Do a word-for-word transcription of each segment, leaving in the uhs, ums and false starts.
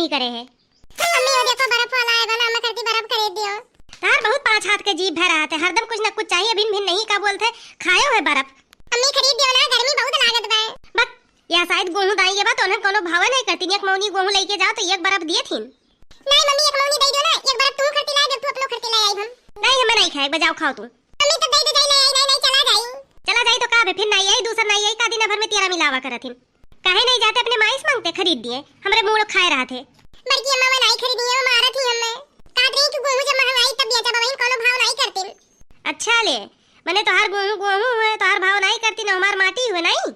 करे है। अम्मी, वो देखो, बर्फ वाला आए बा ना, अम्मा करती बर्फ खरीद दियो। तार बहुत पाँच हाथ के जीभ भर रहा थे, हरदम कुछ न कुछ चाहिए, भिन भिन नहीं का बोलते, खायो है बर्फ। अम्मी, खरीद दियो ना, गर्मी बहुत लागत बा। बक, या शायद गोहूँ दाई ये बा, तो उन्हें कोनो भाव नहीं करती, एक मौनी गोहूँ लेके जाओ तो एक बर्फ दिए थीन। नहीं मम्मी, एक मौनी दे दो ना, एक बर्फ तू खरीद लाई, जब तू अपनो खरीद लाई आई हम। नहीं, हमें नहीं खाए, बजाओ खाओ तू। मम्मी, तो दे दो, जाई ले आई, नहीं, नहीं, चला जाई। चला जाई तो का बे, फिर नहीं आई, दूसर नहीं आई, का दिन भर में तेरा मिलावा करत हिन। काहे नहीं जाते अपने माई से मांगते, खरीद दिए, हमरे मुंह खाए रहा थे। बड़की अम्मा, वो नहीं खरीदी है, वो मारत ही हमें। कहत रही कि गोहूँ जब महंगाई तब बेचा बहिन, कोनो भाव नहीं करती। अच्छा ले, मने तोहार गोहूँ गोहूँ हुए, तोहार भाव नहीं करती ना, हमार माटी हुए नहीं।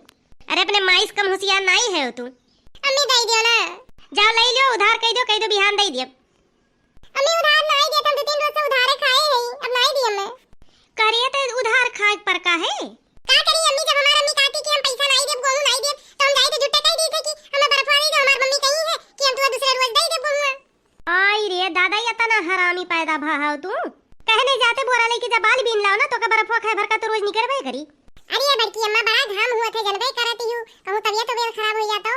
अरे अपने माई से कम होशियार नहीं है तू। अम्मी, दे दियो ना। जाओ ले लियो, उधार कह दो, कह दो बिहान दे दियो। अम्मी, उधार नाई देत, हम दो तीन रोज से उधारे खाए हई, अब नाई दी हमें। करे तो उधार खाए पर का है? का करी अम्मी, जब हमार अम्मी कहती कि हम पैसा नाई देब, गोहूं नाई देब, तो हम जाई तो झूठे कह दी थे कि हमें बर्फवा दे दो, हमार मम्मी कही है कि हम तुम्हें दूसरे रोज दे देब गोहुआ। आई रे दादा, ये तना हरामी पैदा भा हो तू। कहे नहीं जाते बोरा लेके जा, बाल बीन लाओ ना, तो का बर्फवा खाए भर का तो रोज निकरबे करी। अरे बड़की अम्मा, बड़ा घाम हुआ थे, जनबे करती हूँ, कहूँ तबियत उबियत खराब हो जातो।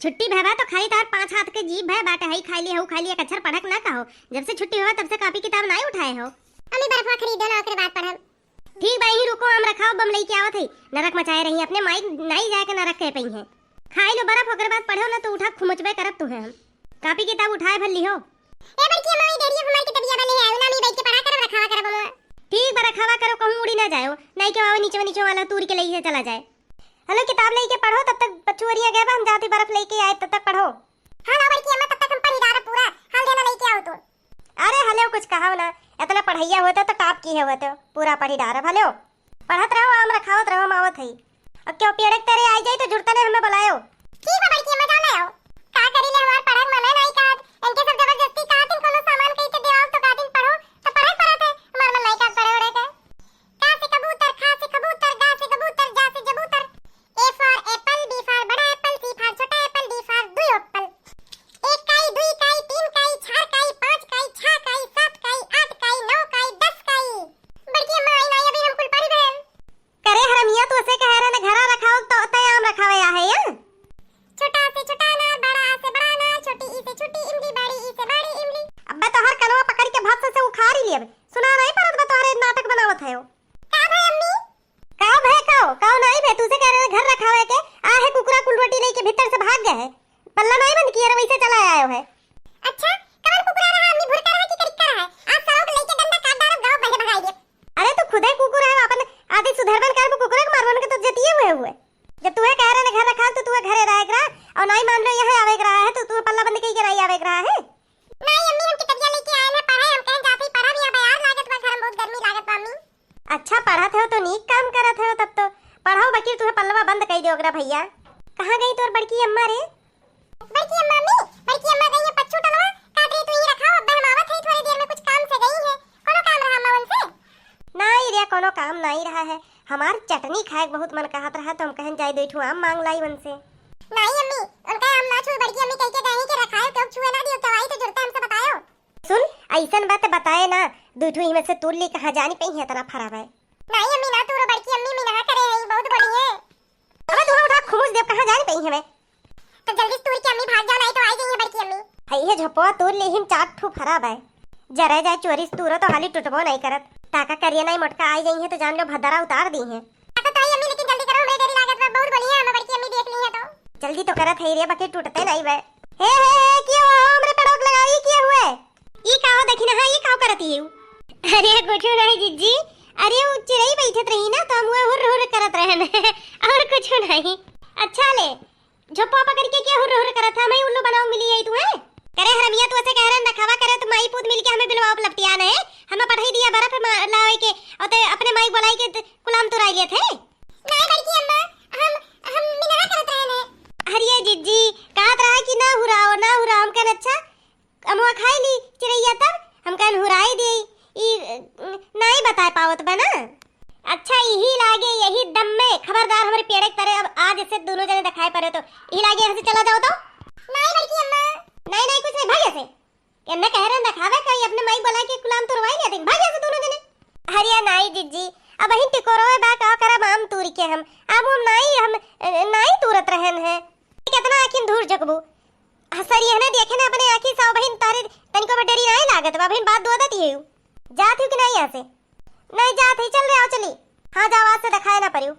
छुट्टी भवा तो खाली तार पाँच हाथ के जीभ है, बाटे हई खाई ली, हऊ खाई ली, एक अक्षर पढ़क ना कहो। जब से छुट्टी हुआ तब से कॉपी किताब नाई उठाए हो। अम्मी बर्फवा खरीदो ना, ओकरे बाद पढ़ब। ठीक बा, यहीं रुको, आम रखाओ, बम लेके आवत है। नरक मचाए रही अपने माई, नाई जाए के नरक कह पई है। खाई लो बर्फ, ओकरे बाद पढ़ो ना तो उठा खुमचबे करब तुहे हम। कॉपी किताब उठाए भर लिहो। ए बड़की अम्मा, ई डेढ़िया हमार के तबिया बा, ले आयो ना, अम्मी बैठ के पढ़ा करब, रखावा करब अम्मा। ठीक बा, रखावा करो, कहूँ उड़ी ना जायो, नाई के बाबा नीचे नीचे वाला तूर के ले चला जाए। हलो किताब लेके पढ़ो, तब तक बच्चू ओरिया गए बा, हम जाती बर्फ लेके आए, तब तक पढ़ो। हाँ ना बड़की अम्मा, तब तक हम पढ़ी डारब पूरा, हाल देना लेके आओ तो। अरे हलो कुछ कहाओ ना, इतना पढ़ैया होते तो टॉप की है होते, पूरा पढ़ी डारब। हलो पढ़त रहो, आम रखावत रहो, हम आवत हई। अब क्यों पेड़े के तरे आई जाई तो जुड़ता नहीं हमें बुलायो। ठीक बा बड़की अम्मा, जाओ ले आओ। का करी ले, हमार पढ़क मने नहीं कहत, इनके सब जबरदस्ती कहत, इन कोनो सामान कहीं से देवाओ तो कहत इन पढ़ो, तो पढ़क पड़त है, हमार मन नहीं कहत पढ़े उढ़े के। का से कबूतर, खा से कबूतर, गा से कबूतर, जा से जबूतर। A for apple, B for बड़ा apple, C for छोटा apple, D for दुई apple। एक काई, दुई काई, तीन काई, चार काई, पाँच काई, छह काई, सात काई, आठ काई, नौ काई, दस काई। बड़की अम्मा आई ना, अभी हम कुल पढ़ी बहन। करे हरमिया, तू उसे कहे रहे ना घरा रखाओ तो तय आम रखावे आहे या? छोटा से छोटा अनार, बड़ा से बड़ा अनार, छोटी ई से छोटी इमली, बड़ी ई से बड़ी इमली। अब्बे तोहर कनवा पकड़ के भात से उखाड़ ही लेब। सुना नहीं परत बा तोहरे नाटक बनावत है। का भाई अम्मी? का भाई काओ? काओ नहीं भाई, तू से कह रहे घर रखावे के, आ है कुकुरा कुल रोटी लेके भीतर से भाग गए है। पल्ला नहीं बंद किया रे, वैसे चला आयो है। अच्छा, कवन कुकुरा रहा अम्मी, भुरका रहा कि करिक्का रहा? आज सालों के लेके डंडा काट डालब, गाँव पहले भगाई देब। अरे तू खुदे कुकुर है, अपन आदि सुधरबन करबू, कुकुर के मारबन के तो जतिये हुए हुए। जब तुहे कह रहे घर रखा तो तुहे घरे रहे करा, और नहीं मान लो यहाँ आवे करा है तो तुहे पल्ला बंद कही के नहीं आवे करा है। नहीं अम्मी, हम किताबिया लेके आए ना पढ़े, हम कहें जाते ही पढ़ब, यहाँ बयार लागत बा, घर में बहुत गर्मी लागत बा अम्मी। अच्छा पढ़त हो तो नीक काम करत हो, तब तो पढ़ो, बकिर तुहे पल्लवा बंद कही दे ओकरा भैया। कहाँ गई तोर बड़की अम्मा रे? बड़की अम्मा, अम्मी, बड़की अम्मा गई है पच्चू टलवा, कहत रही तू ही रखाओ, अब हम आवत है थोड़ी देर में, कुछ काम से गई है। कोनो काम रहा अम्मा उनसे? नाई रे, कोनो काम नाई रहा है, हमार चटनी खाए के बहुत मन कहत रहा, तो हम कहन जाए दो ठू आम मांग लाई उनसे। नाई अम्मी, उनका आम ना छुए, बड़की अम्मी कह के गई कि रखाए तो छुए ना दियो, तो आई तो जुड़ता हमसे बतायो। सुन, ऐसन बात बताए ना, दो ठू इनमें से तूर ली, कहाँ जानी पई है इतना फरा है। नाई अम्मी ना तूरो, बड़की अम्मी मिनहा करे है, बहुत बड़ी है। अबे तू उठा खुमुस देव, कहाँ जानी पई हमें? तो जल्दी से तूर के अम्मी भाग जाओ, नहीं तो आई गई है बड़की अम्मी। हई है झपवा तूर लेहिन चार ठू फरा बाय। जरे जाए चोरी से तूरो तो हाली टूटबो नहीं करत। ताका करिए नहीं मोटका आई गई है तो जान लो भदरा उतार दी है। ताका तो आई अम्मी, लेकिन जल्दी करो, हमरे देरी लागत बा, बहुत बढ़िया है, हमें बड़की अम्मी देख ली है तो। जल्दी तो करत है रे, बाकी टूटते नहीं बे। हे, हे, हे, किया हुआ? हमरे पेड़ों के लगाओ, ये किया हुआ है? ई का हो, देखी ना, हाँ, ई का करती है? अरे, कुछ नहीं, जिज्जी। अरे, वो चिरई बैठत रही ना, तो हम वो हुर्र, हुर्र करत रहन। और कुछ नहीं। अच्छा ले, झोपवा पकड़ के क्या हुर्र, हुर्र करत है? हमें उल्लू बनाओ मिली है तू, हैं? करे हरमिया, तू ऐसे कह रहे हैं, दिखावा करे, तो माई पूत मिल के हमें बिलवा लपटिया नहीं। हमें पढ़ाई दिया बर्फ मा-, लावे के, और ते अपने माई बुलाई के त-, गुलाम तुराई लिए थे। नहीं, बड़की अम्मा, हम, हम मिनहा करत रहन है। अरे, जिज्जी, कहत रहा कि ना हुराओ, ना हुराओ, हम कहन, अच्छा, अमवा खाई ली चिरैया, तब हम कहन हुराई दे, ई, अ, नाई बताए पावत बा ना। अच्छा, यही लागे, यही दम में, खबरदार हमरे पेड़े के तरे अब आज ऐसे दोनों जने दिखाई पड़े तो, यही लागे यहाँ से चला जाओ तो। नाई बड़की अम्मा। नाई, नाई, कुछ नहीं, भाग यहाँ से। एन्ने कह रहे दिखावे कहीं अपने माई बुला के गुलाम तुरवाई लेते, भाग यहाँ से दोनों जने। अरे नाई जिज्जी, अब ही टिकोरो बा, का करब आम तूर के हम, आम हम नाई, हम, अ, नाई तूरत रहन है। कितना आखिन धूर झकबू। आ, सरिहने देखे ना अपने आँख जात ही कि नहीं यहाँ से? नहीं जात ही, चल रहे आओ चली। हाँ जाओ, आज से दिखाए ना परियो।